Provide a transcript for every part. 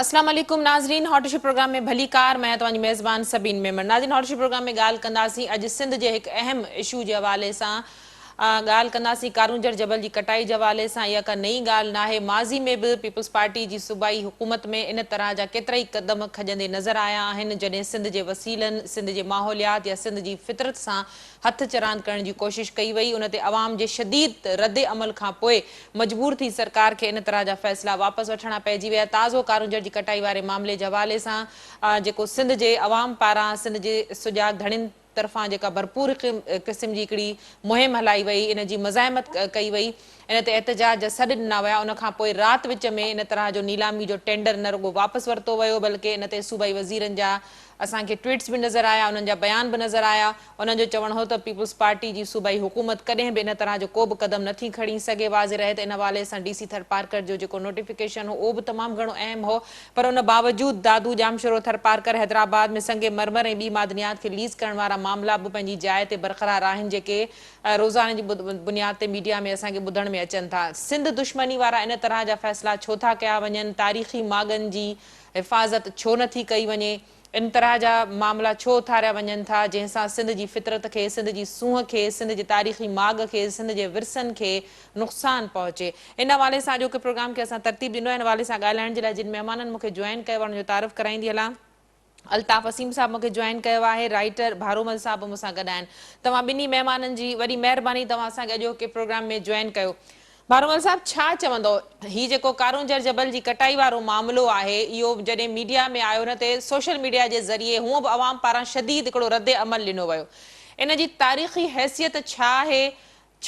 اسلام عليڪم ناظرين هاٽ اشو پروگرام ۾ ڀليڪار مان آهيان توهان جي ميزبان سبين ميمڻ ناظرين هاٽ اشو پروگرام ۾ ڳالهه ڪنداسين اڄ سنڌ جي هڪ اهم اشو جي حوالي سان ڳالهه ڪنداسين ڪارونجهر جبل جي ڪٽائي جي حوالي سان اها ڪا نئين ڳالهه ناهي ماضي ۾ به پيپلز پارٽي جي صوبائي حڪومت ۾ ان طرح جا ڪيترائي قدم کڄندي نظر آيا آهن جڏهن سنڌ جي وسيلن سنڌ جي ماحوليات يا سنڌ جي فطرت سان هٿ چراند ڪرڻ جي ڪوشش ڪئي وئي ان تي عوام جي شديد رد عمل کان پوء مجبور ٿي سرڪار کي ان طرح جا فيصلا واپس وٺڻا پئجي ويا تازو ڪارونجهر جي ڪٽائي واري معاملي جي حوالي سان جيڪو سنڌ جي عوام پاران سنڌ جي سجاڳ ڌڻين طرفان جيڪا ڀرپور قسم جي هڪڙي مهم هلائي وئي ان جي مزاحمت ڪئي وئي ان تي احتجاج جا سڏ ڏنا ويا ان کان پوء رات وچ ۾ ان طرح جو نيلامي جو ٽينڊر نه رڳو واپس ورتو ويو بلڪه ان تي صوبائي وزيرن جا اسان کي ٽوئيٽس به نظر آيا انهن جا بيان به نظر آيا انهن جو چوڻ هو ته پيپلز پارٽي جي صوبائي حڪومت ڪڏهن به ان طرح جو ڪو به قدم نه ٿي کڻي سگهي. واضح رهي ته ان حوالي سان ڊي سي ٿرپارڪر جو جيڪو نوٽيفڪيشن هو اهو به تمام گهڻو اهم هو پر ان باوجود دادو، ڄامشورو، ٿرپارڪر، حيدرآباد ۾ سنگ مرمر ۽ ٻي معدنيات کي ليز ڪرڻ وارا معاملا به پنهنجي جاء تي برقرار آهن جيڪي روزاني جي بنياد تي ميڊيا ۾ اسان کي ٻڌڻ ۾ اچن ٿا. سنڌ دشمني وارا ان طرح جا فيصلا ڇو ٿا ڪيا وڃن؟ تاريخي ماڳن جي حفاظت ڇو نه ٿي ڪئي وڃي؟ ان طرح جا معاملا ڇو اٿاريا وڃن ٿا، جنهن سان سنڌ جي فطرت کي، سنڌ جي سونهن کي، سنڌ جي تاريخي ماڳ کي، سنڌ جي ورثن کي نقصان پهچي. ان حوالي سان اڄوڪي پروگرام کي اسان ترتيب ڏنو آهي. ان حوالي سان ڳالهائڻ جي لاء جن مهمانن مون کي جوائن ڪيو آهي انهن جو تعارف ڪرائيندي هلان. الطاف وسيم صاحب مون کي جوائن ڪيو آهي، رائيٽر ڀارومل صاحب به مون سان گڏ آهن. توهان ٻنهي مهمانن جي وڏي مهرباني توهان اسان کي اڄوڪي پروگرام ۾ جوائن ڪيو. ڀارومل صاحب ڇا چوندؤ هي جيڪو ڪارونجهر جبل جي ڪٽائي وارو معاملو آهي اهو جڏهن ميڊيا ۾ آيو ان تي سوشل ميڊيا جي ذريعي هونء به عوام پاران شديد هڪڙو رد عمل ڏنو ويو ان جي تاريخي حيثيت ڇا آهي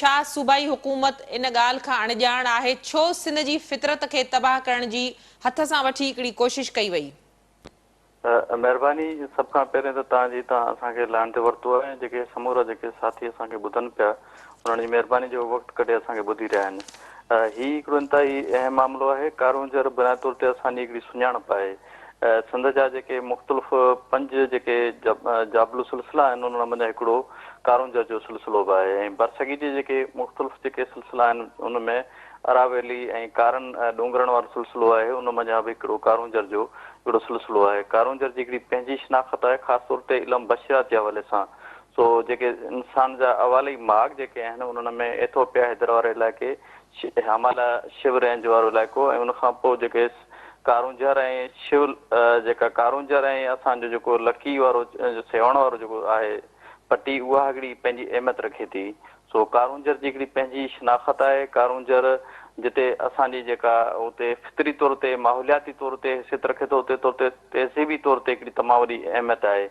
ڇا صوبائي حڪومت ان ڳالهه کان اڻڄاڻ آهي ڇو سنڌ جي فطرت کي تباهه ڪرڻ جي هٿ سان وٺي هڪڙي ڪوشش ڪئي وئي. مهرباني سڀ کان پهرين ته توهان جي توهان اسان کي لائن تي ورتو آهي ۽ جيڪي سمورا جيڪي ساٿي اسان کي ٻڌن پيا انهن جي مهرباني جو وقت ڪڍي اسان کي ٻڌي رهيا آهن هي هڪڙو انتهائي اهم معاملو آهي ڪارونجهر بنيادي طور تي اسان جي هڪڙي سڃاڻپ آهي سنڌ جا جيڪي مختلف پنج جيڪي جابلو سلسلا آهن انهن منجهان هڪڙو ڪارونجهر جو سلسلو به آهي ۽ برصغير جي جيڪي مختلف جيڪي سلسلا آهن ان ۾ اراويلي ۽ ڪارن ڏونگرن وارو سلسلو آهي، ان منجهان به هڪڙو ڪارونجهر جو هڪڙو سلسلو آهي. ڪارونجهر جي هڪڙي پنهنجي شناخت آهي، خاص طور تي علم بشريات جي حوالي سان. سو جيڪي انسان جا اوائلي ماڳ جيڪي آهن، انهن ۾ ايٿوپيا حيدر وارو علائقي، همالا شو رينج وارو علائقو ۽ ان کان پوء جيڪي ڪارونجهر ۽ شو جيڪا ڪارونجهر ۽ اسان جو جيڪو لڪي وارو سيوهڻ وارو جيڪو آهي پٽي اها هڪڙي پنهنجي اهميت رکي ٿي. سو ڪارونجهر جي هڪڙي پنهنجي شناخت آهي. ڪارونجهر جتي اسان جي جيڪا اتي فطري طور تي ماحولياتي طور تي حيثيت رکي ٿو اتي طور تي تهذيبي طور تي هڪڙي تمام وڏي اهميت آهي.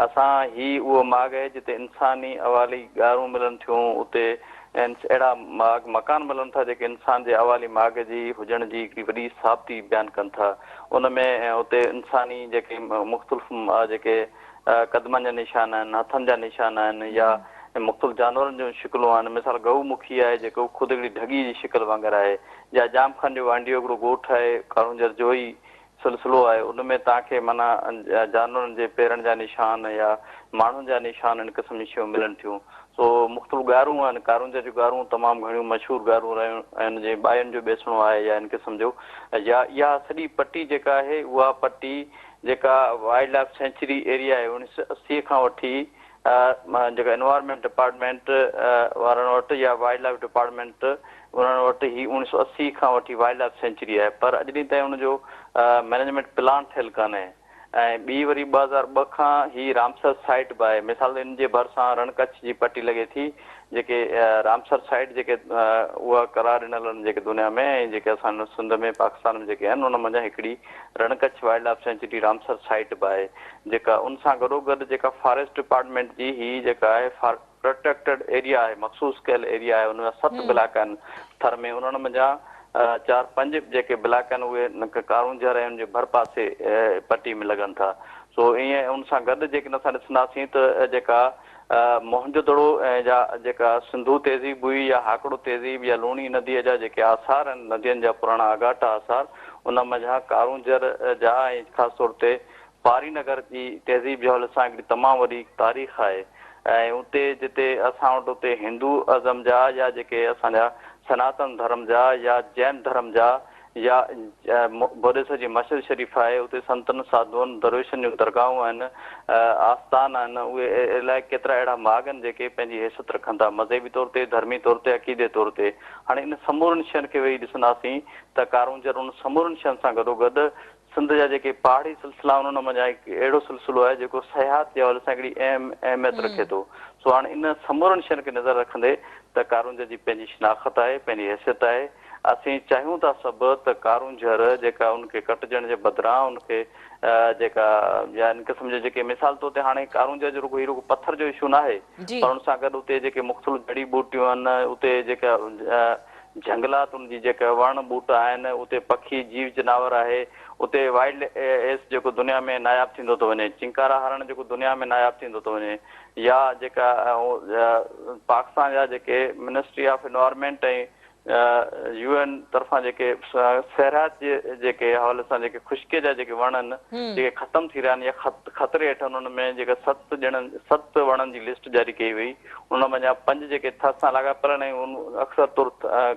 اسان هي اهو ماڳ آهي جتي انساني اوائلي غارون ملن ٿيون اتي اهڙا ماڳ مڪان ملن ٿا جيڪي انسان جي اوائلي ماڳ جي هجڻ جي هڪڙي وڏي ثابتي بيان ڪن ٿا. ان ۾ اتي انساني جيڪي مختلف جيڪي قدمن جا نشان آهن، هٿن جا نشان آهن يا مختلف جانورن جون شڪلون آهن. مثال گئو مکي آهي جيڪو خود هڪڙي ڍڳي جي شڪل وانگر آهي يا ڄام خان جو وانڊيو هڪڙو ڳوٺ آهي ڪارونجهر جو ئي سلسلو آهي ان ۾ توهان کي معنيٰ جانورن جي پيرن جا نشان يا ماڻهن جا نشان ان قسم جون شيون ملن ٿيون. سو مختلف غارون آهن ڪارونجهر جون غارون تمام گهڻيون مشهور غارون رهيون آهن جيئن ٻاين جو ٻيسڻو آهي يا ان قسم جو يا اها سڄي پٽي جيڪا آهي اها پٽي جيڪا وائلڊ لائف سينچري ايريا آهي اوڻيھ سو 80 کان وٺي جيڪا انوائرمينٽ ڊپارٽمينٽ وارن وٽ يا وائلڊ لائف ڊپارٽمينٽ انهن وٽ هي اوڻيھ سو 80 کان وٺي وائلڊ لائف سينچري آهي پر اڄ ڏينهن تائين ان جو مئنيجمينٽ پلان ٺهيل ڪانهي ۽ ٻي وري 2002 کان هي رامسر سائيٽ به آهي مثال ان جي ڀرسان رڻ ڪڇ جي پٽي لڳي ٿي جيڪي رامسر سائيٽ جيڪي اها قرار ڏنل آهن جيڪي دنيا ۾ ۽ جيڪي اسان سنڌ ۾ پاڪستان ۾ جيڪي آهن ان منجهان هڪڙي Rann Kutch wildlife sanctuary Ramsar site به آهي جيڪا ان سان گڏوگڏ جيڪا فاريسٽ ڊپارٽمينٽ جي هي جيڪا آهي پروٽيڪٽيڊ ايريا آهي مخصوص ڪيل ايريا آهي ان جا ست بلاڪ آهن ٿر ۾ انهن منجهان چار پنج جيڪي بلاڪ آهن اهي ڪارونجهر ۽ ان جي ڀرپاسي پٽي ۾ لڳن ٿا سو ائين ان سان گڏ جيڪڏهن اسان ڏسنداسين ته جيڪا موهن جو دڙو ۽ جا جيڪا سنڌو تهذيب هئي يا هاڪڙو تهذيب يا لوڻي نديء جا جيڪي آثار آهن ندين جا پراڻا آڳاٽا آثار ان منجهان ڪارونجهر جا ۽ خاص طور تي پاري نگر جي تهذيب جي حوالي سان هڪڙي تمام وڏي تاريخ آهي ۽ اتي جتي اسان وٽ اتي هندو ازم جا يا جيڪي اسان جا سناتن ڌرم جا يا جين ڌرم جا يا ڀوڏيسر جي مسجد شريف آهي، اتي سنتن، ساڌوئن، درويشن جون درگاهون آهن، آستان آهن، اهي الائي ڪيترا اهڙا ماڳ آهن جيڪي پنهنجي حيثيت رکن ٿا، مذهبي طور تي، ڌرمي طور تي، عقيدي طور تي. هاڻي ان سمورين شين کي ويهي ڏسنداسين ته ڪارونجهر ان سمورين شين سان گڏوگڏ سنڌ جا جيڪي پهاڙي سلسلا آهن انهن منجهان هڪ اهڙو سلسلو آهي جيڪو سياحت جي حوالي سان هڪڙي اهم اهميت رکي ٿو. سو هاڻي ان سمورن شين کي نظر رکندي ته ڪارونجهر جي پنهنجي شناخت آهي، پنهنجي حيثيت آهي. اسين چاهيون ٿا سڀ ته ڪارونجهر جيڪا ان کي ڪٽجڻ جي بدران ان کي جيڪا يا ان قسم جي جيڪي مثال طور تي هاڻي ڪارونجهر جو رڳو هي رڳو پٿر جو اشو ناهي پر ان سان گڏ اتي جيڪي مختلف جڙي ٻوٽيون آهن اتي جيڪا جهنگلات ان جي جيڪا وڻ ٻوٽا آهن اتي پکي جيو جناور آهي اتي وائلڊ ايس جيڪو دنيا ۾ ناياب ٿيندو ٿو وڃي چنڪارا هرڻ جيڪو دنيا ۾ ناياب ٿيندو ٿو وڃي يا جيڪا پاڪستان جا جيڪي ministry of environment ۽ U N طرفان جيڪي سيراحت جي جيڪي حوالي سان جيڪي خشڪي جا جيڪي وڻ آهن جيڪي ختم ٿي رهيا آهن يا خطري هيٺ آهن انهن ۾ جيڪا ست ڄڻن ست وڻن جي لسٽ جاري ڪئي وئي ان منجهان پنج جيڪي ٿر سان لاڳاپيل آهن ۽ ان اڪثر طور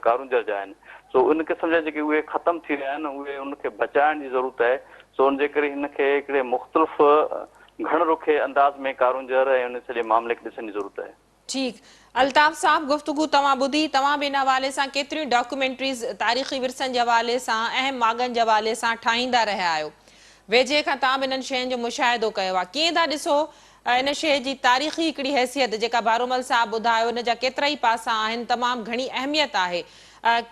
ڪارونجهر جا آهن سو ان قسم جا جيڪي اهي ختم ٿي رهيا آهن اهي ان کي بچائڻ جي ضرورت آهي سو ان جي ڪري هن کي هڪڙي مختلف گهڻ رخي انداز ۾ ڪارونجهر ۽ ان سڄي معاملي کي ڏسڻ جي ضرورت آهي. ٺيڪ الطاف صاحب گفتگو توهان ٻڌي توهان به ان حوالي سان ڪيتريون ڊاڪيومينٽريز تاريخي ورثن جي حوالي سان اهم ماڳن جي حوالي سان ٺاهيندا رهيا آهيو ويجهي کان توهان به انهن شين جو مشاهدو ڪيو آهي ڪيئن ٿا ڏسو ان شيء جي تاريخي هڪڙي حيثيت جيڪا ڀارومل صاحب ٻڌايو ان جا ڪيترائي پاسا آهن تمام گهڻي اهميت آهي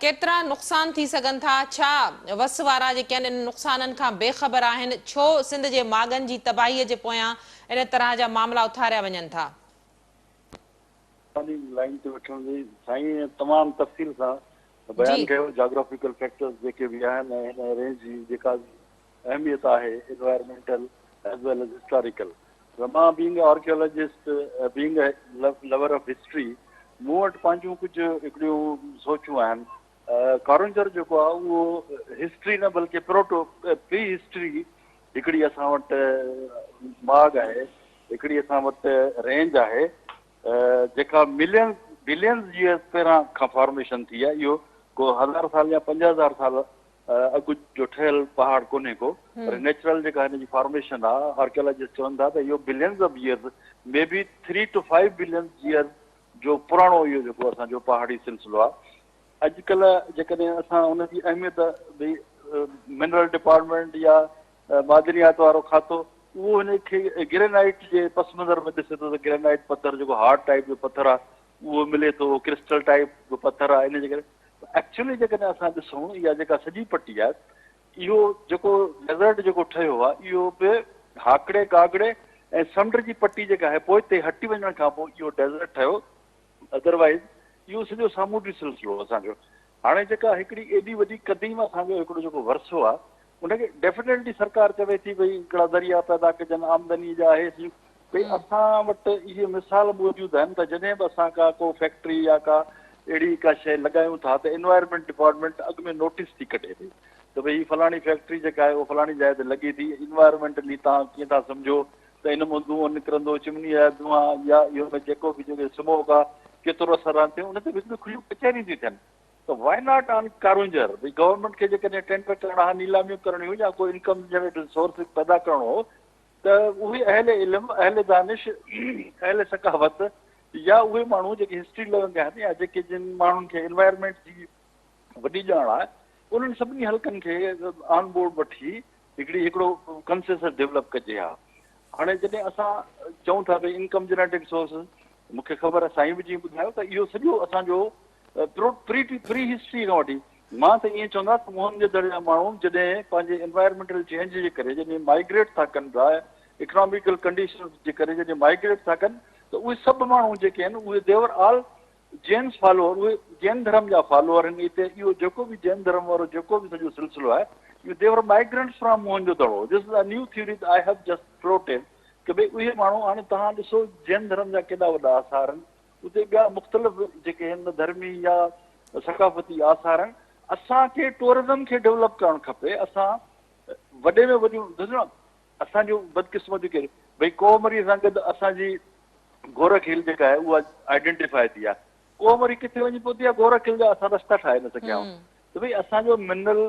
ڪيترا نقصان ٿي سگهن ٿا ڇا وس وارا جيڪي آهن انهن نقصانن کان بي خبر آهن ڇو سنڌ جي ماڳن جي تباهي جي پويان ان طرح جا معاملا اٿاريا وڃن ٿا. پنهنجي لائين تي وٺڻ جي سائين تمام تفصيل سان بيان ڪيو جاگرافيڪل فيڪٽرز جيڪي به آهن ۽ هن رينج جي جيڪا به اهميت آهي environmental as well as historical ته مان being a archaeologist being a lover of history مون وٽ پنهنجون ڪجهه هڪڙيون سوچون آهن ڪارونجهر جيڪو آهي اهو هسٽري نه بلڪه پروٽو پري هسٽري هڪڙي اسان وٽ ماڳ آهي هڪڙي اسان وٽ رينج آهي جيڪا ملينز بلينز ييئرز پهران کان فارميشن ٿي آهي اهو ڪو هزار سال يا 5000 سال اڳ جو ٺهيل پهاڙ ڪونهي ڪو پر نيچرل جيڪا هن جي فارميشن آهي آرڪيالاجسٽ چون ٿا ته اهو billions of years maybe 3 to 5 billions years جو پراڻو اهو جيڪو اسان جو پهاڙي سلسلو آهي اڄڪلهه جيڪڏهن اسان ان جي اهميت به منرل ڊپارٽمينٽ يا معدنيات وارو کاتو اهو هن کي گرينائيٽ جي پس منظر ۾ ڏسي ٿو ته گرينائيٽ پٿر جيڪو هارڊ ٽائيپ جو پٿر آهي اهو ملي ٿو ڪرسٽل ٽائيپ جو پٿر آهي ان جي ڪري ايڪچولي جيڪڏهن اسان ڏسون اها جيڪا سڄي پٽي آهي اهو جيڪو ڊيزرٽ جيڪو ٺهيو آهي اهو به هاڪڙي گاگڙي ۽ سمنڊ جي پٽي جيڪا آهي پوئتي هٽي وڃڻ کان پوء اهو ڊيزرٽ ٺهيو ادروائيز اهو سڄو سامونڊي سلسلو اسان جو هاڻي جيڪا هڪڙي ايڏي وڏي قديم اسان جو هڪڙو جيڪو ورثو آهي ان کي ڊيفنيٽلي سرڪار چوي ٿي ڀئي هڪڙا ذريعا پيدا ڪجن آمدني جا اهي سي ڀئي اسان وٽ اهي مثال موجود آهن ته جڏهن به اسان ڪا ڪو فيڪٽري يا ڪا اهڙي ڪا شيء لڳايون ٿا ته انوائرمينٽ ڊپارٽمينٽ اڳ ۾ نوٽيس ٿي ڪڍي پئي ته ڀئي هي فلاڻي فيڪٽري جيڪا آهي اها فلاڻي جاء تي لڳي ٿي انوائرمينٽلي توهان ڪيئن ٿا سمجهو ته ان مان دونهون نڪرندو، چمنيء جا دونهان يا اهو ۾ جيڪو به جيڪي سموگ آ، ڪيترو اثر رهن ٿيون، ان تي به هڪڙيون کليون ڪچهريون ٿيون ٿين ته وائي not on Karoonjhar, ڀئي گورنمينٽ کي جيڪڏهن ٽينڊر ڪرڻا ها، نيلاميون ڪرڻيون هيون يا ڪو انڪم جنريٽنگ سورس پيدا ڪرڻو هو ته اهي اهل علم، اهل دانش، اهل ثقافت يا اهي ماڻهو جيڪي هسٽري لونگ آهن يا جيڪي جن ماڻهن کي انوائرمينٽ جي وڏي ڄاڻ آهي، انهن سڀني حلقن کي آن بورڊ وٺي هڪڙي هڪڙو ڪنسيسس ڊولپ ڪجي ها. هاڻي جڏهن اسان چئون ٿا ڀئي انڪم جنريٽنگ سورسز مون کي خبر آهي سائين به جيئن ٻڌايو ته اهو سڄو اسان جو پري پري هسٽري کان وٺي مان ته ائين چوندس ته موهن جي دڙي جا ماڻهو جڏهن پنهنجي انوائرمينٽل چينج جي ڪري جڏهن مائگريٽ ٿا ڪن پيا اڪناميڪل ڪنڊيشنز جي ڪري جڏهن مائگريٽ ٿا ڪن ته اهي سڀ ماڻهو جيڪي آهن اهي ديور آل جين فالوور اهي جين ڌرم جا فالوور آهن هتي اهو جيڪو به جين ڌرم وارو جيڪو به سڄو سلسلو آهي اهو they were migrants from Mohen jo Daro this is a new theory I have just floated ڪه ڀئي اهي ماڻهو هاڻي توهان ڏسو جين ڌرم جا ڪيڏا وڏا آثار آهن اتي ٻيا مختلف جيڪي هن ڌرمي يا ثقافتي آثار آهن اسان کي ٽوئرزم کي ڊولپ ڪرڻ کپي اسان وڏي ۾ وڏيون ڏسو نه اسان جون بدقسمتيون ڪهڙيون ڀئي ڪوهه مري سان گڏ اسان جي گورک هل جيڪا آهي اها آئيڊينٽيفائي ٿي آهي. ڪوهه مري ڪٿي وڃي پهتي آهي گورک هل جا اسان رستا ٺاهي نه سگهيا آهيون. ته ڀئي اسان جو منرل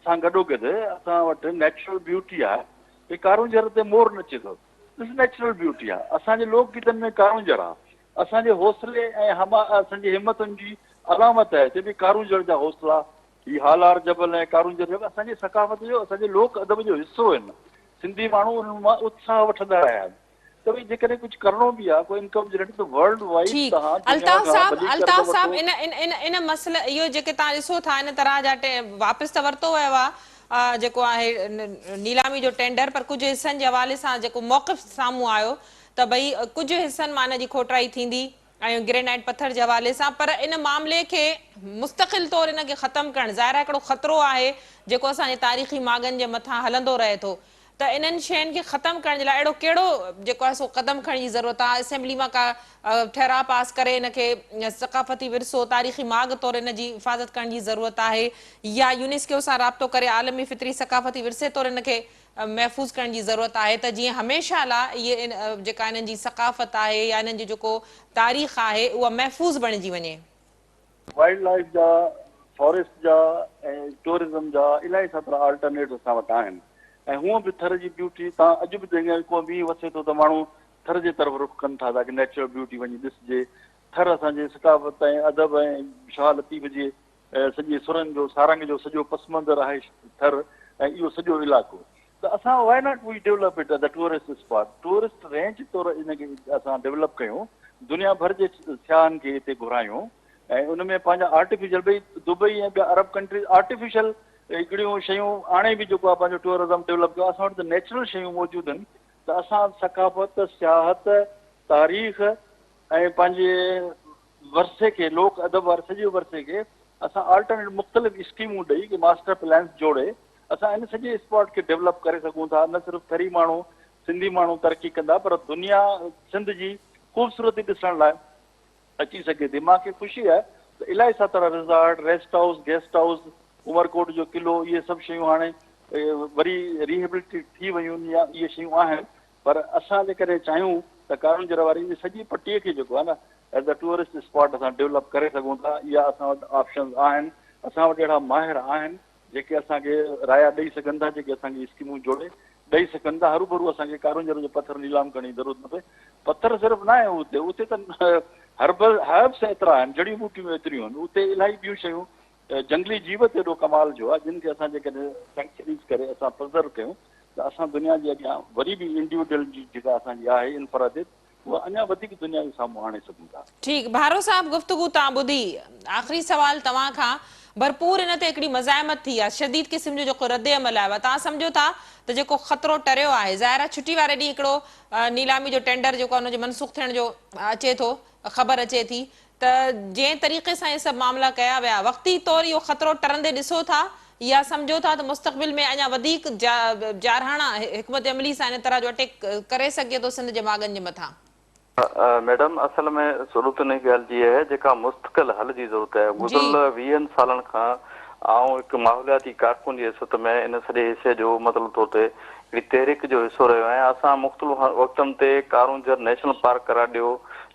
سان گڏوگڏ اسان وٽ نيچرل بيوٽي آهي. ڀئي ڪارونجهر تي مور نچي ٿو، ڏس نيچرل بيوٽي آهي. اسان جي لوڪ گيتن ۾ ڪارونجهر آهي. اسان جي حوصلي ۽ هما اسان جي همتن جي علامت آهي ته ڀئي ڪارونجهر جا حوصلا، هي هالار جبل ۽ ڪارونجهر جبل اسان جي ثقافت جو اسان جي لوڪ ادب جو حصو آهن. سنڌي ماڻهو انهن مان اتساهه وٺندا رهيا آهن. ته ڀئي جيڪڏهن ڪجهه ڪرڻو به آهي ڪو انڪم جنريٽ ته ورلڊ وائيڊ ٺيڪ توهان دنيا الطاف کان صاحب ڀلي قرض الطاف صاحب وٺو. ان ان ان ان مسئلي اهو جيڪي توهان ڏسو ٿا ان طرح جا واپس ته ورتو ويو آهي جيڪو آهي نيلامي جو ٽينڊر پر ڪجهه حصن جي حوالي سان جيڪو موقف سامهون آيو ته ڀئي ڪجهه حصن مان ان جي کوٽرائي ٿيندي ۽ گرينائيٽ پٿر جي حوالي سان پر ان معاملي کي مستقل طور ان کي ختم ڪرڻ ظاهر آهي هڪڙو خطرو آهي جيڪو اسان جي تاريخي ماڳن جي مٿان هلندو رهي ٿو ته انهن شين کي ختم ڪرڻ جي لاء اهڙو ڪهڙو جيڪو آهي سو قدم کڻڻ جي ضرورت آهي اسيمبلي مان ڪا ٺهراء پاس ڪري ان کي ثقافتي ورثو تاريخي ماڳ طور ان جي حفاظت ڪرڻ جي ضرورت آهي يا يونيسڪيو سان رابطو ڪري عالمي فطري ثقافتي ورثي طور ان کي محفوظ ڪرڻ جي ضرورت آهي ته جيئن هميشه لاء اهي جيڪا انهن جي ثقافت آهي يا انهن جي جيڪو تاريخ آهي اها محفوظ بڻجي وڃي. وائلڊ لائيف جا، فاريسٽ جا ۽ ٽوئرزم جا الاهي ساترا آلٽرنيٽس اسان وٽ آهن ۽ هونء به ٿر جي بيوٽي تان اڄ به جيڪڏهن ڪو مينهن وسي ٿو ته ماڻهو ٿر جي طرف رخ ڪن ٿا تاڪه نيچرل بيوٽي وڃي ڏسجي. ٿر اسان جي ثقافت ۽ ادب ۽ شاهه لطيف جي سڄي سرن جو سارنگ جو سڄو پس منظر آهي ٿر ۽ اهو سڄو علائقو ته اسان why not we develop it as a tourist spot tourist range طور ان کي اسان ڊيولپ ڪيون دنيا ڀر جي سياحن کي هتي گهرايون ۽ ان ۾ پنهنجا آرٽيفيشل ڀئي دبئي ۽ ٻيا عرب ڪنٽريز آرٽيفيشل هڪڙيون شيون آڻي به جيڪو آهي پنهنجو ٽوئرزم ڊيولپ ڪيو اسان وٽ ته نيچرل شيون موجود آهن ته اسان ثقافت سياحت تاريخ ۽ پنهنجي ورثي کي، لوڪ ادب واري سڄي ورثي کي اسان آلٽرنيٽ مختلف اسڪيمون ڏئي ڪي ماسٽر پلانس جوڙي اسان ان سڄي اسپاٽ کي ڊولپ ڪري سگهون ٿا نه صرف ٿري ماڻهو سنڌي ماڻهو ترقي ڪندا پر دنيا سنڌ جي خوبصورتي ڏسڻ لاء اچي سگهي ٿي مان کي خوشي آهي ته الاهي Satara resort rest house guest house Umerkot جو قلعو اهي سڀ شيون هاڻي وري ريهيبلٽيٽ ٿي ويون يا اهي شيون آهن پر اسان جيڪڏهن چاهيون ته ڪارونجهر واري ان سڄي پٽي کي جيڪو آهي نه ايز ا ٽوئرسٽ اسپاٽ اسان ڊولپ ڪري سگهون ٿا اها اسان وٽ آپشنز آهن اسان وٽ اهڙا ماهر آهن جيڪي اسان کي رايا ڏئي سگهن ٿا جيڪي اسان کي اسڪيمون جوڙي ڏئي سگهن ٿا هروڀرو اسان کي ڪارونجهر جو پٿر نيلام ڪرڻ جي ضرورت نه پئي پٿر صرف نه آهي اتي اتي ته هربل هربس ايترا آهن جڙيون ٻوٽيون ايتريون آهن اتي الاهي ٻيون شيون جنگلي جيوت ايڏو ڪمال جو آهي جن کي اسان جيڪڏهن سينڪچريز ڪري اسان پرزرو ڪيون ته اسان دنيا جي اڳيان وري به انڊيوڊل جي جيڪا اسان جي آهي انفراديت اها اڃا وڌيڪ دنيا جي سامهون آڻي سگهون ٿا. ٺيڪ ڀارو صاحب گفتگو تان ٻڌي آخري سوال توهان کان ڀرپور ان تي هڪڙي مزاحمت ٿي آهي شديد قسم جو جيڪو رد عمل آيو آهي توهان سمجهو ٿا ته جيڪو خطرو ٽريو آهي ظاهر آهي ڇٽي واري ڏينهن هڪڙو نيلامي جو ٽينڊر جيڪو آهي ان جو منسوخ ٿيڻ جو اچي ٿو خبر اچي ٿي ته جنهن طريقي سان اهي سڀ معاملا ڪيا ويا، وقتي طور اهو خطرو ٽرندي ڏسو ٿا يا سمجهو ٿا ته مستقبل ۾ اڃا وڌيڪ جارحاڻا حڪمت عملي سان ان طرح جو اٽيڪ ڪري سگهجي ٿو سنڌ جي ماڳن جي مٿان؟ ميڊم اصل ۾ ضرورت انهي ڳالهه جي آهي جيڪا مستقل حل جي ضرورت آهي. گذريل ويهن سالن کان آئون هڪ ماحولياتي ڪارڪن جي حيثيت ۾ ان سڄي حصي جو مطلب طور تي هڪڙي تحريڪ جو حصو رهيو آهيان. اسان مختلف وقتن تي ڪارونجهر نيشنل پارڪ قرار ڏيو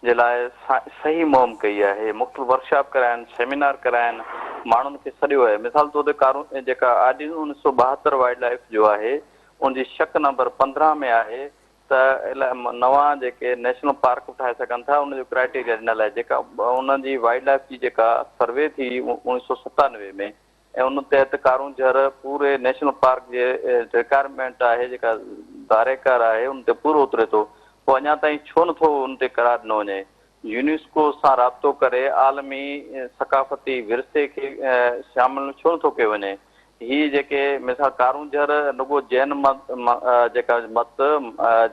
جي لاء صحيح مهم ڪئي آهي، مختلف ورڪشاپ ڪرايا آهن، سيمينار ڪرايا آهن، ماڻهن کي سڏيو آهي. مثال طور تي ڪارون جيڪا آرڊيننس 1972 وائلڊ لائيف جو آهي ان جي شق نمبر 15 ۾ آهي ته نوان جيڪي نيشنل پارڪ به ٺاهي سگهن ٿا ان جو ڪرائيٽيريا ڏنل آهي جيڪا ان جي وائلڊ لائيف جي جيڪا سروي ٿي 1997 ۾ ۽ ان تحت ڪارونجهر پوري نيشنل پارڪ جي رڪوائرمينٽ آهي جيڪا دائريڪار آهي ان تي پورو اتري ٿو پوء اڃا تائين ڇو نٿو ان تي قرار ڏنو وڃي يونيسڪو سان رابطو ڪري عالمي ثقافتي ورثي کي شامل ڇو نٿو ڪيو وڃي هي جيڪي مثال ڪارونجهر رڳو جين مت جيڪا مت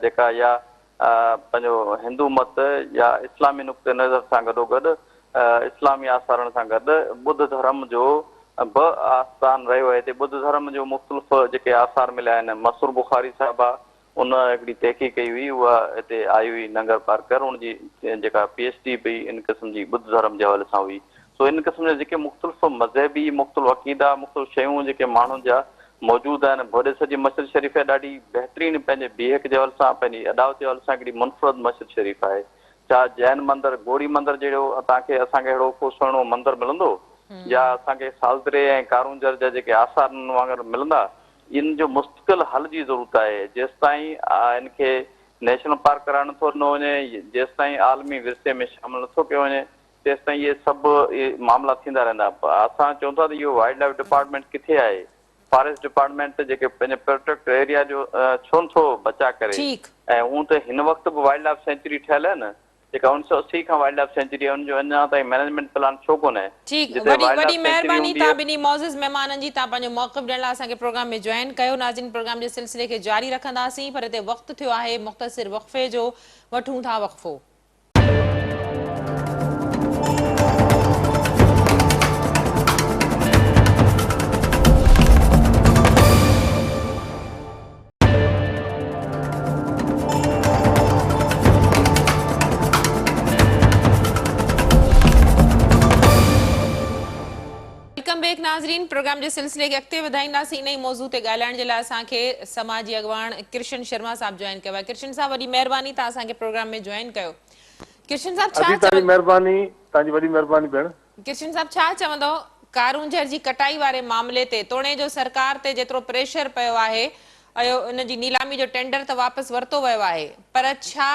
جيڪا يا پنهنجو هندو مت يا اسلامي نقطه نظر سان گڏوگڏ اسلامي آثارن سان گڏ ٻڌ ڌرم جو به آستان رهيو آهي. هتي ٻڌ ڌرم جو مختلف جيڪي آثار مليا آهن. مسرور بخاري صاحبه ان هڪڙي تحقيق ڪئي هئي اها هتي آئي هئي ننگر پارڪر ان جي جيڪا پي ايڇ ڊي به ان قسم جي ٻڌ ڌرم جي حوالي سان هئي. سو ان قسم جا جيڪي مختلف مذهبي مختلف عقيدا مختلف شيون جيڪي ماڻهن جا موجود آهن. ڀوڏيسر جي مسجد شريف ڏاڍي بهترين پنهنجي بيهڪ جي حوالي سان پنهنجي اڏاوت جي حوالي سان هڪڙي منفرد مسجد شريف آهي. ڇا جين مندر گوڙي مندر جهڙو توهان کي اسان کي اهڙو ڪو سهڻو مندر ملندو؟ يا اسان کي سالدري ۽ ڪارونجهر جا جيڪي آثار انهن وانگر ملندا، ان جو مستقل حل جي ضرورت آهي، جيستائين ان کي نيشنل پارڪ قرار نٿو ڏنو وڃي، جيستائين عالمي ورثي ۾ شامل نٿو ڪيو وڃي، تيستائين اهي سڀ معاملا ٿيندا رهندا. اسان چئون ٿا ته اهو وائلڊ لائيف ڊپارٽمينٽ ڪٿي آهي؟ فاريسٽ ڊپارٽمينٽ جيڪي پنهنجي پروٽيڪٽ ايريا جو ڇو نٿو بچاء ڪري؟ ۽ هونء ته هن وقت به وائلڊ لائيف سينچري ٺهيل آهي نه، جيڪا 1980 کان وائلڊ لائيف سينچري آهي ان جو اڃا تائين مئنيجمينٽ پلان ڇو ڪونهي؟ ٺيڪ جتي وڏي وائلڊ وڏي لائيف سينچري مهرباني هوندي توهان ٻنهي معزز مهمانن جي توهان پنهنجو موقف ڏيڻ لاء اسان کي پروگرام ۾ جوائن ڪيو ناظرين پروگرام جي سلسلي کي جاري رکنداسين پر هتي وقت ٿيو آهي مختصر وقفي جو وٺون ٿا وقفو. Welcome back ناظرين پروگرام جي سلسلي کي اڳتي وڌائينداسين انهي موضوع تي ڳالهائڻ جي لاء اسان کي سماجي اڳواڻ ڪرشن شرما صاحب جوائن ڪيو آهي ڪرشن صاحب وڏي مهرباني توهان اسان کي پروگرام ۾ جوائن ڪيو ڪرشن صاحب ڇا ادي توهان جي مهرباني توهان جي وڏي مهرباني ڀيڻ. ڪرشن صاحب ڇا چوندؤ ڪارونجهر جي ڪٽائي واري معاملي تي توڻي جو سرڪار تي جيترو پريشر پيو آهي اهو ان جي نيلامي جو ٽينڊر ته واپس ورتو ويو آهي پر ڇا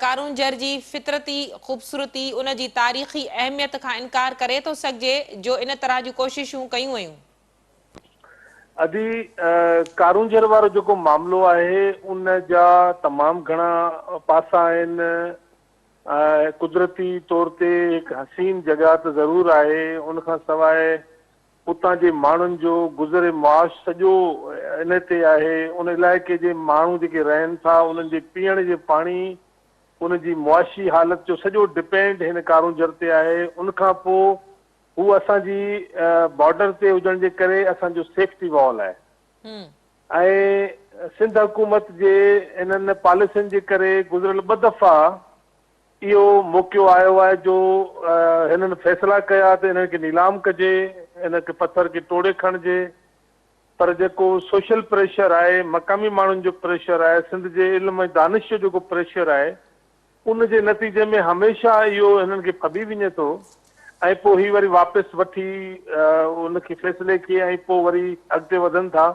ڪارونجهر جي فطرتي خوبصورتي ان جي تاريخي اهميت کان انڪار ڪري ٿو سگهجي جو ان طرح جون ڪوششون ڪيون ويون. ادي ڪارونجهر وارو جيڪو معاملو آهي ان جا تمام گهڻا پاسا آهن ۽ قدرتي طور تي هڪ حسين جڳهه ته ضرور آهي، ان کان سواء اتان جي ماڻهن جو گذر معاش سڄو ان تي آهي، ان علائقي جي ماڻهو جيڪي رهن ٿا انهن جي پيئڻ جي پاڻي، ان جي معاشي حالت جو سڄو ڊپينڊ هن ڪارونجهر تي آهي، ان کان پوء هو اسان جي بارڊر تي هجڻ جي ڪري اسان جو سيفٽي وال آهي. ۽ سنڌ حڪومت جي انهن پاليسين جي ڪري گذريل ٻه دفعا اهو موقعو آيو آهي جو هنن فيصلا ڪيا ته انهن کي نيلام ڪجي، ان کي پٿر کي ٽوڙي کڻجي پر جيڪو سوشل پريشر آهي، مقامي ماڻهن جو پريشر آهي، سنڌ جي علم ۽ دانش جو جيڪو پريشر آهي ان جي نتيجي ۾ هميشه اهو هنن کي ڦٻي وڃي ٿو ۽ پوء هي وري واپس وٺي ان کي فيصلي کي ۽ پوء وري اڳتي وڌن ٿا.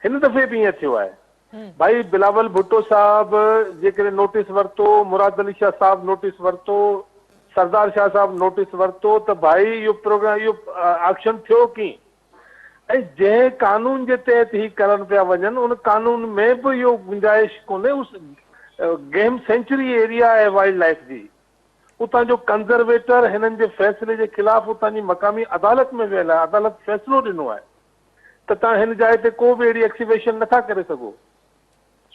هن دفعي به ائين ٿيو آهي. ڀائي بلاول ڀٽو صاحب جيڪڏهن نوٽيس ورتو، مراد علي شاهه صاحب نوٽيس ورتو، سردار شاهه صاحب نوٽيس ورتو ته ڀائي اهو پروگرام اهو آڪشن ٿيو ڪيئن؟ ۽ جنهن قانون جي تحت هي ڪرڻ پيا وڃن ان قانون ۾ به اهو گنجائش ڪونهي اس گيم سينچري ايريا آهي وائلڊ لائيف جي اتان جو ڪنزرويٽر هنن جي فيصلي جي خلاف اتان جي مقامي عدالت ۾ ويل آهي عدالت فيصلو ڏنو آهي ته توهان هن جاء تي ڪو به اهڙي ايڪسيويشن نٿا ڪري سگهو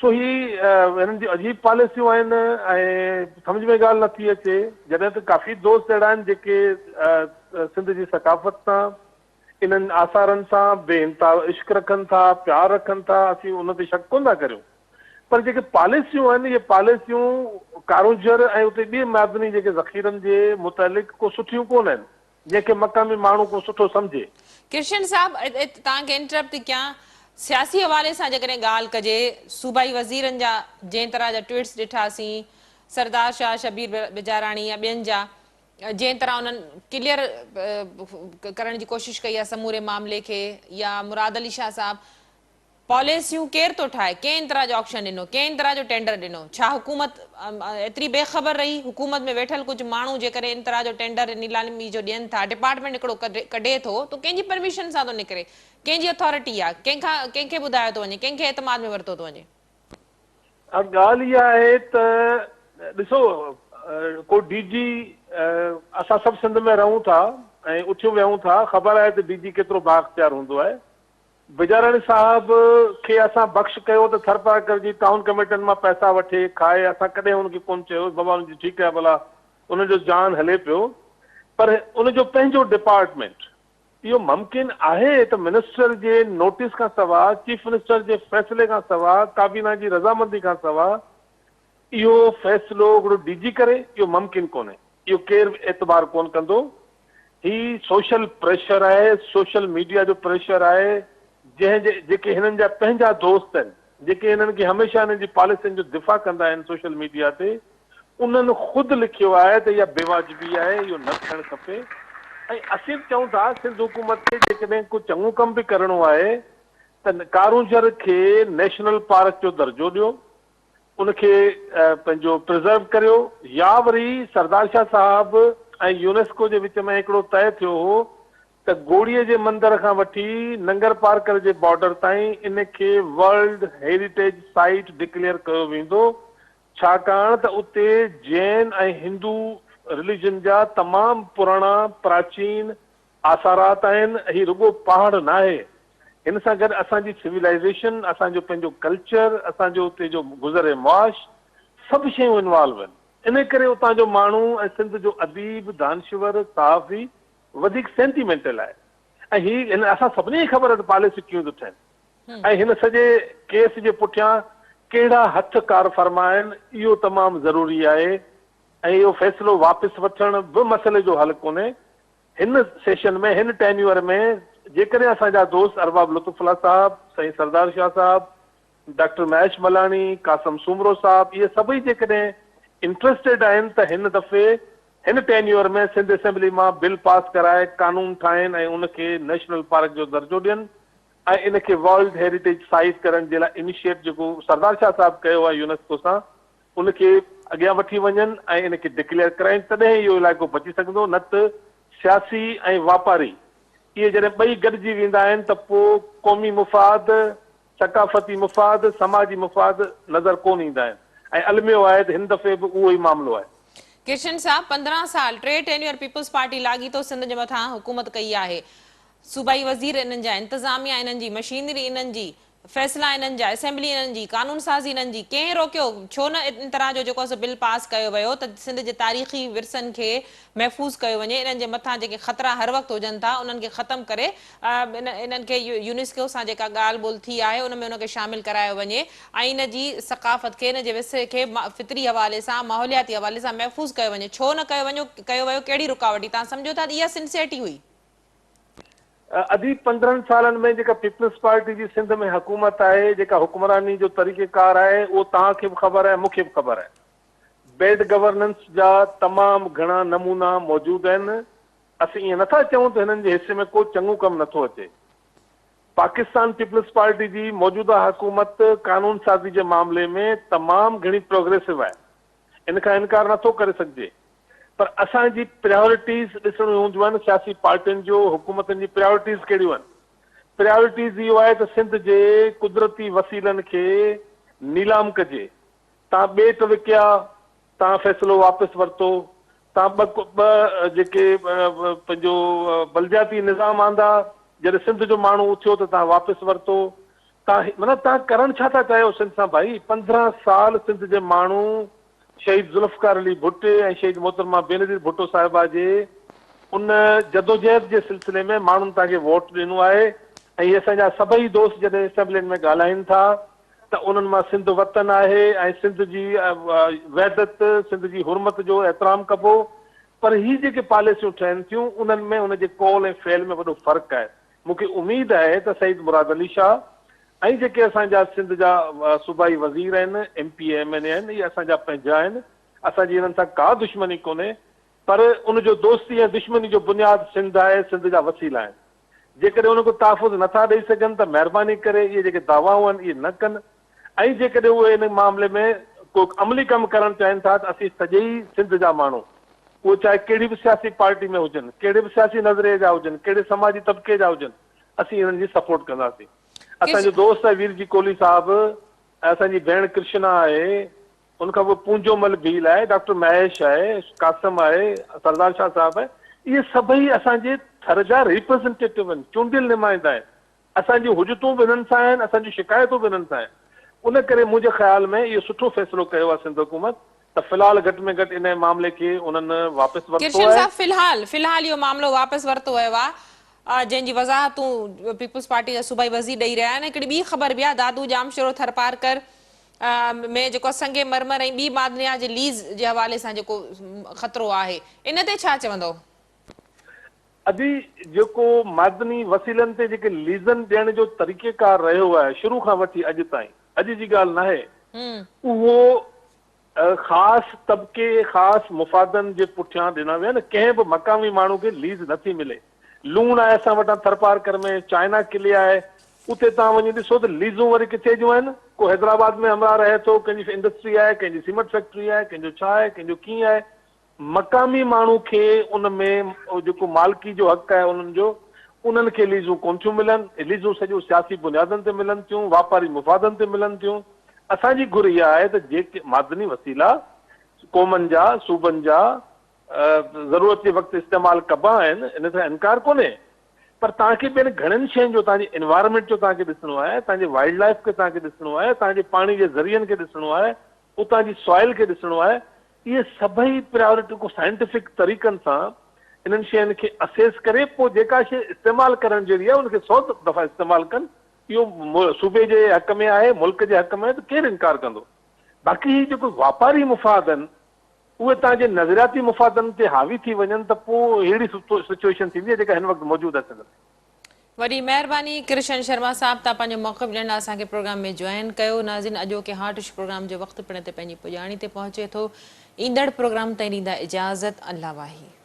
سو هي هنن جون عجيب پاليسيون آهن ۽ سمجهه ۾ ڳالهه نٿي اچي جڏهن ته ڪافي دوست اهڙا آهن جيڪي سنڌ جي ثقافت سان انهن آثارن سان بي انتها عشق رکن ٿا، پيار رکن ٿا، اسين ان تي شڪ ڪونه ٿا ڪريون پر جيڪي پاليسيون آهن اهي پاليسيون ڪارونجهر ۽ اتي ٻي معدني جيڪي ذخيرن جي متعلق ڪو سٺيون ڪونه آهن جنهن کي مقامي ماڻهو ڪو سٺو سمجهي. ڪرشن صاحب توهان کي انٽرپٽ ٿي ڪيان سياسي حوالي سان جيڪڏهن ڳالهه ڪجي صوبائي وزيرن جا جنهن طرح جا ٽوئيٽس ڏٺاسين سردار شاهه شبير بجاراڻي يا ٻين جا جنهن طرح انهن ڪليئر ڪرڻ جي ڪوشش ڪئي آهي سموري معاملي کي يا مراد علي شاهه صاحب پاليسيون ڪير ٿو ٺاهي ڪنهن ان طرح جو آڪشن ڏنو ڪنهن ان طرح جو ٽينڊر ڏنو ڇا حڪومت ايتري بي خبر رهي حڪومت ۾ ويٺل ڪجهه ماڻهو جيڪڏهن ان طرح جو ٽينڊر نيلامي جو ڏين ٿا ڊپارٽمينٽ هڪڙو ڪڍي ٿو ته ڪنهن جي پرميشن سان ٿو نڪري ڪنهن جي اٿارٽي آهي ڪنهن کان ڪنهن کي ٻڌايو ٿو وڃي ڪنهن کي اعتماد ۾ ورتو ٿو وڃي. ها ڳالهه اها آهي ته ڏسو ڪو ڊي جي اسان سڀ سنڌ ۾ رهون ٿا ۽ اٿيون ويهون ٿا خبر آهي ته ڊي جي ڪيترو بااختيار هوندو آهي بجاراڻي صاحب کي اسان بخش ڪيو ته ٿرپارڪر جي ٽائون ڪميٽن مان پئسا وٺي کائي اسان ڪڏهن ان کي ڪونه چيو بابا ان جي ٺيڪ آهي ڀلا ان جو جان هلي پيو پر ان جو پنهنجو ڊپارٽمينٽ اهو ممڪن آهي ته منسٽر جي نوٽيس کان سواء، چيف منسٽر جي فيصلي کان سواء، ڪابينا جي رضامندي کان سواء اهو فيصلو هڪڙو ڊي جي ڪري، اهو ممڪن ڪونهي. اهو ڪير به اعتبار ڪونه ڪندو. هي سوشل پريشر آهي، سوشل ميڊيا جو پريشر آهي، جنهن جي جيڪي هنن جا پنهنجا دوست آهن، جيڪي هنن کي هميشه هنن جي پاليسين جو دفاع ڪندا آهن سوشل ميڊيا تي، انهن خود لکيو آهي ته اها بيواجبي آهي، اهو نه ٿيڻ کپي ۽ اسين به چئون ٿا سنڌ حڪومت کي جيڪڏهن ڪو چڱو ڪم به ڪرڻو آهي ته ڪارونجهر کي نيشنل پارڪ جو درجو ڏيو، ان کي پنهنجو پرزرو ڪريو يا وري سردار شاهه صاحب ۽ يونيسڪو جي وچ ۾ هڪڙو طئي ٿيو هو ته گوڙيء جي مندر کان وٺي ننگر پارڪر جي بارڊر تائين ان کي ورلڊ هيريٽيج سائيٽ ڊڪليئر ڪيو ويندو ڇاڪاڻ ته اتي جين ۽ هندو رليجن جا تمام پراڻا پراچين آثارات آهن هي رڳو پهاڙ ناهي هن سان گڏ اسان جي سويلائيزيشن اسان جو پنهنجو ڪلچر اسان جو اتي جو گذر معاش سڀ شيون انوالو آهن انهي ڪري اتان جو ماڻهو ۽ سنڌ جو اديب دانشور صحافي وڌيڪ سينٽيمينٽل آهي ۽ هي هن اسان سڀني کي خبر آهي ته پاليسيون ڪيئن ٿيون ٺهن ۽ هن سڄي ڪيس جي پٺيان ڪهڙا هٿ ڪارفرما آهن اهو تمام ضروري آهي ۽ اهو فيصلو واپس وٺڻ به مسئلي جو حل ڪونهي هن سيشن ۾ هن ٽينيوئر ۾ جيڪڏهن اسان جا دوست ارباب لطف الله صاحب سائين سردار شاهه صاحب ڊاڪٽر مهيش ملاڻي، قاسم سومرو صاحب اهي سڀئي جيڪڏهن انٽريسٽيڊ آهن ته هن دفعي هن ٽينيوئر ۾ سنڌ اسيمبلي مان بل پاس ڪرائي قانون ٺاهين ۽ ان کي نيشنل پارڪ جو درجو ڏين ۽ ان کي ورلڊ هيريٽيج سائيٽ ڪرڻ جي لاء انيشيٽ جيڪو سردار شاهه صاحب ڪيو آهي يونيسڪو سان ان کي اڳيان وٺي وڃن ۽ ان کي ڊڪليئر ڪرائين تڏهن اهو علائقو بچي سگهندو نه ته سياسي ۽ واپاري اهي جڏهن ٻئي گڏجي ويندا آهن ته پوء قومي مفاد ثقافتي مفاد، سماجي مفاد نظر ڪونه ايندا آهن ۽ الميو آهي ته هن دفعي به اهو ئي معاملو آهي. ڪرشن صاحب 15 سال ٽي ٽينيوئر پيپلز پارٽي لاڳيتو سنڌ جي مٿان حڪومت ڪئي آهي صوبائي وزير انهن جا انتظاميا انهن جي مشينري انهن جي فيصلا انهن جا اسيمبلي انهن جي قانون سازي انهن جي ڪنهن روڪيو ڇو نه ان طرح جو جيڪو سو بل پاس ڪيو ويو ته سنڌ جي تاريخي ورثن کي محفوظ ڪيو وڃي انهن جي مٿان جيڪي خطرا هر وقت هجن ٿا انهن کي ختم ڪري انهن کي يونيسڪو سان جيڪا ڳالهه ٻولهه ٿي آهي ان ۾ ان کي شامل ڪرايو وڃي ۽ ان جي ثقافت کي ان جي ورثي کي فطري حوالي سان ماحولياتي حوالي سان محفوظ ڪيو وڃي ڇو نه ڪيو وڃو ڪيو ويو ڪهڙي رڪاوٽ هئي توهان سمجهو ٿا ته اها سنسيئرٽي هئي. ادي 15 سالن ۾ جيڪا پيپلز پارٽي جي سنڌ ۾ حڪومت آهي جيڪا حڪمراني جو طريقيڪار آهي اهو توهان کي به خبر آهي مون کي به خبر آهي بيڊ گورننس جا تمام گهڻا نمونا موجود آهن اسين ائين نٿا چئون ته هنن جي حصي ۾ ڪو چڱو ڪم نٿو اچي. پاڪستان پيپلز پارٽي جي موجوده حڪومت قانون سازي جي معاملي ۾ تمام گهڻي پروگريسو آهي. ان کان انڪار نٿو ڪري سگهجي. پر اسان جي پريارٽيز ڏسڻيون هونديون آهن سياسي پارٽين جو حڪومتن جي پريارٽيز ڪهڙيون آهن. پريارٽيز اهو آهي ته سنڌ جي قدرتي وسيلن کي نيلام ڪجي. تان ٻيٽ وڪيا، تان فيصلو واپس ورتو، تان ٻه ٻه جيڪي پنهنجو بلدياتي نظام آندا، جڏهن سنڌ جو ماڻهو اٿيو ته تان واپس ورتو، تان معنيٰ تان ڪرڻ ڇا ٿا چاهيو سنڌ سان ڀائي، 15 سال سنڌ جي ماڻهو شهيد ذوالفقار علي ڀٽي ۽ شهيد محترمه بينظير ڀٽو صاحبه جي ان جدوجهد جي سلسلي ۾ ماڻهن تان کي ووٽ ڏنو آهي ۽ هي اسان جا سڀئي دوست جڏهن اسيمبلين ۾ ڳالهائين ٿا ته انهن مان سنڌ وطن آهي ۽ سنڌ جي وحدت، سنڌ جي حرمت جو احترام ڪبو پر هي جيڪي پاليسيون ٺهن ٿيون انهن ۾ ان جي قول ۽ فعل ۾ وڏو فرق آهي. مون کي اميد آهي ته سيد مراد علي شاهه ۽ جيڪي اسان جا سنڌ جا صوبائي وزير آهن، M P A, M N A آهن، اهي اسان جا پنهنجا آهن، اسان جي انهن سان ڪا دشمني ڪونهي پر ان جو دوستي ۽ دشمني جو بنياد سنڌ آهي، سنڌ جا وسيلا آهن. جيڪڏهن ان کي تحفظ نه ٿا ڏئي سگهن ته مهرباني ڪري اهي جيڪي دعوائون آهن اهي نه ڪن ۽ جيڪڏهن اهي ان معاملي ۾ ڪو عملي ڪم ڪرڻ چاهين ٿا ته اسين سڄي سنڌ جا ماڻهو اهي چاهي ڪهڙي به سياسي پارٽي ۾ هجن، ڪهڙي به سياسي نظريي جا هجن، ڪهڙي سماجي طبقي جا هجن اسين انهن جي سپورٽ ڪنداسين. اسان جو دوست آهي ويرجي ڪولهي صاحب ۽ اسان جي ڀيڻ ڪرشنا آهي. ان کان پوء پونجو مل ڀيل آهي، ڊاڪٽر مهيش آهي، قاسم آهي، سردار شاهه صاحب آهي، اهي سڀئي اسان جي ٿر جا ريپريزنٽيٽو آهن، چونڊيل نمائندا آهن. اسان جون حجتون به انهن سان آهن، اسان جون شڪايتون به انهن سان آهن. ان ڪري منهنجي خيال ۾ اهو سٺو فيصلو ڪيو آهي سنڌ حڪومت ته في الحال گهٽ ۾ گهٽ انهي معاملي کي انهن واپس ورتو ڪرشن آهي. صاحب في الحال في الحال اهو معاملو واپس ورتو ويو آهي جنهن جي وضاحتون پيپلز پارٽي جا صوبائي وزير ڏئي رهيا آهن. هڪڙي ٻي خبر به آهي دادو، ڄامشورو، ٿرپارڪر، ۾ جيڪو سنگ مرمر ۽ ٻي معدنيات جي ليز جي حوالي سان جيڪو خطرو آهي ان تي ڇا چوندؤ؟ ادي جيڪو معدني وسيلن تي جيڪي ليزن ڏيڻ جو طريقيڪار رهيو آهي شروع کان وٺي اڄ تائين اڄ جي ڳالهه ناهي اهو خاص طبقي خاص مفادن جي پٺيان ڏنا ويا آهن ڪنهن به مقامي ماڻهو کي ليز نٿي ملي. لوڻ آهي اسان وٽان ٿرپارڪر ۾ چائنا قلعي آهي اتي توهان وڃي ڏسو ته ليزون وري ڪٿي جون آهن ڪو حيدرآباد ۾ همراهه رهي ٿو ڪنهن جي انڊسٽري آهي ڪنهن جي سيمنٽ فيڪٽري آهي ڪنهن جو ڇا آهي ڪنهن جو ڪيئن آهي مقامي ماڻهو کي ان ۾ جيڪو مالڪي جو حق آهي انهن جو انهن کي ليزون ڪونه ٿيون ملن ليزون سڄو سياسي بنيادن تي ملن ٿيون واپاري مفادن تي ملن ٿيون اسان جي گهر اها آهي ته جيڪي معدني وسيلا قومن جا صوبن جا ضرورت جي وقت استعمال ڪبا آهن ان سان انڪار ڪونهي پر توهان کي ٻين گهڻين شين جو توهان جي انوائرمينٽ جو توهان کي ڏسڻو آهي توهان جي وائلڊ لائف کي توهان کي ڏسڻو آهي توهان جي پاڻي جي ذريعن کي ڏسڻو آهي اتان جي سوائل کي ڏسڻو آهي اهي سڀئي پرائورٽيون ڪو سائنٽيفڪ طريقن سان انهن شين کي اسيس ڪري پوء جيڪا شي استعمال ڪرڻ جهڙي آهي ان کي سو دفعا استعمال ڪن اهو صوبي جي حق ۾ آهي ملڪ جي حق ۾ آهي ته ڪير انڪار ڪندو باقي هي جيڪو واپاري مفاد آهن اهي توهان جي نظرياتي مفادن تي حاوي ٿي وڃن ته پوء اهڙي سچوئيشن ٿيندي جيڪا هن وقت موجود آهي سنڌ ۾. وڏي مهرباني ڪرشن شرما صاحب توهان پنهنجو موقف ڏيڻ لاء اسان کي پروگرام ۾ جوائن ڪيو ناظرين اڄوڪي هاٽ اشو پروگرام جو وقت پڻ هتي پنهنجي پڄاڻي تي پهچي ٿو ايندڙ پروگرام تائين ڏيندا اجازت الله واهي.